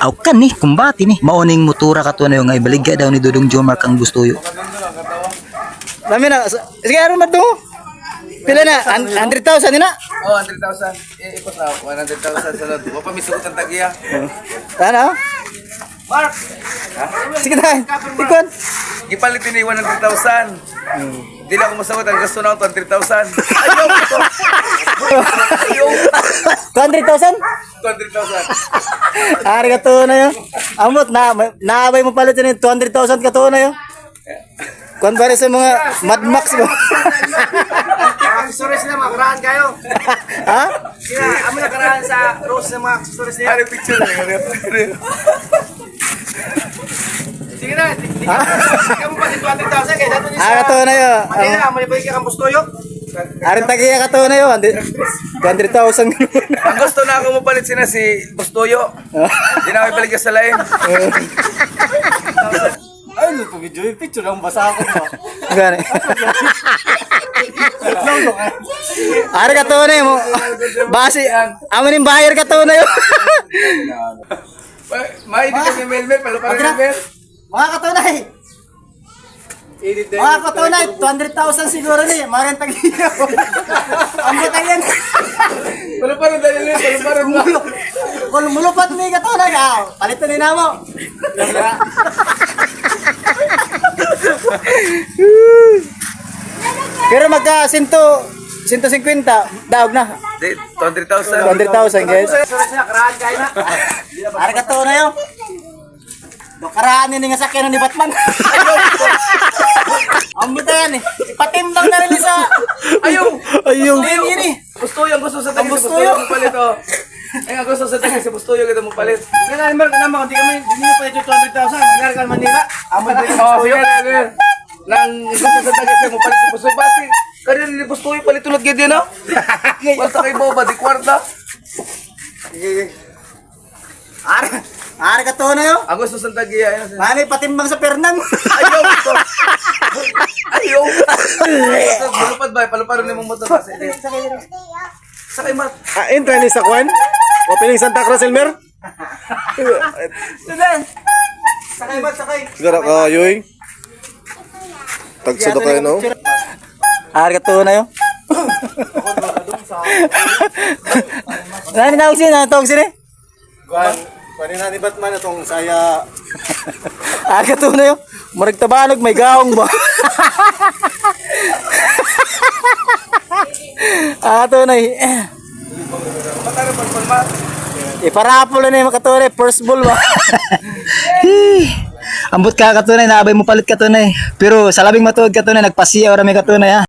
Aw kan ni, kumbati ni. Mao ning motora katunay nga ibaligya daw ni Dudong Jomar kang Bustoyo. Dami na. Sige, aron ba to? Pila na? 100,000 ni na? Oh, 100,000. Eh, ikot na 100,000 sa lod. Wa pa misugot ang tagiya. Ano? Mark, Sige na. Ikon. gipalit ni 100,000. Di na ako masagot ang gasto na ako 200,000. Ayaw ko. Ayaw. 200,000? 200,000. Ari ka to na yun. Amot, na, naabay mo palit yun yung 200,000 ka to na yun. Kung ba sa mga Mad Max mo. Accessories na, makaraan kayo. Ha? Sila, amo nakaraan sa rose ng mga accessories niya. Ano picture na yun? Sige na, di ka mo pa si 200,000 kaya dato niya Ari ka to na yun. Manila, amo ni ba kang Bustoyo? Ari tagiya ka to na yun. 200,000 ganun. Ang gusto na ako mapalit sina si Bustoyo. Di na ako ipaligya sa lain. Ay, luto video yung picture lang basa ako ba. Gani. Ari ka to na yun. Base, amo ni buyer ka to na yun. Maidi kami Melmel, palo pa rin Melmel. Mga katunay! Mga katunay, 200,000 siguro ni. Mga rin tagiya. Ang butang yan. Palo pa rin dahil palo pa rin. Kung mulupat ni katunay, ah, palitan ni namo. Pero magka 100, 150, daog na. Di, 200,000. 200,000, guys. Accessories na, karaan kayo na. Ari ka to na yun. Dokaraan ni nga sakyanan ni Batman. Ang buta yan eh. Patimbang na rin sa... Ayaw! Ayaw! Yun yun eh. Bustoyo ang gusto sa tagi Ang si Bustoyo Bustoyo. mo palit oh. Ay, ang gusto sa tagi si Bustoyo kita mo palit. Sige na, Mark, naman, kung di kami, di niyo pa ito 200,000, mangyari ka Manila. Amo ni Oh, sige na, sige. Nang gusto sa tagi si mo palit si Bustoyo basi. Kanina ni Bustoyo palit tulad gyud din oh. Basta kay Boba di kwarta. Ari, ari ka to na yun. Ang gusto sa tagi ay. Mali, patimbang sa Fernang. Ayaw to. Ayaw. Palupad ba? Palupad rin mong motor kasi. Sakay mat. Ah, entra ni sa kwan? Opening Santa Cruz, Elmer? Sakay ba, sakay. Siguro ka, yoy. Tagsudo kayo, no? Ari ka to na yun. Ano tawag sino? Ano tawag sino? Kwan, kanina ni Batman itong saya. Ari ka to na yun. Murag tabanog, may gaong ba? Ah, to na eh. Mataro pagpalma. Iparapol na yung katunay, first ball ba? Ambot ka katunay, naabay mo palit katunay. Pero sa labing matuod katunay, nagpasiya ora may katunay ha.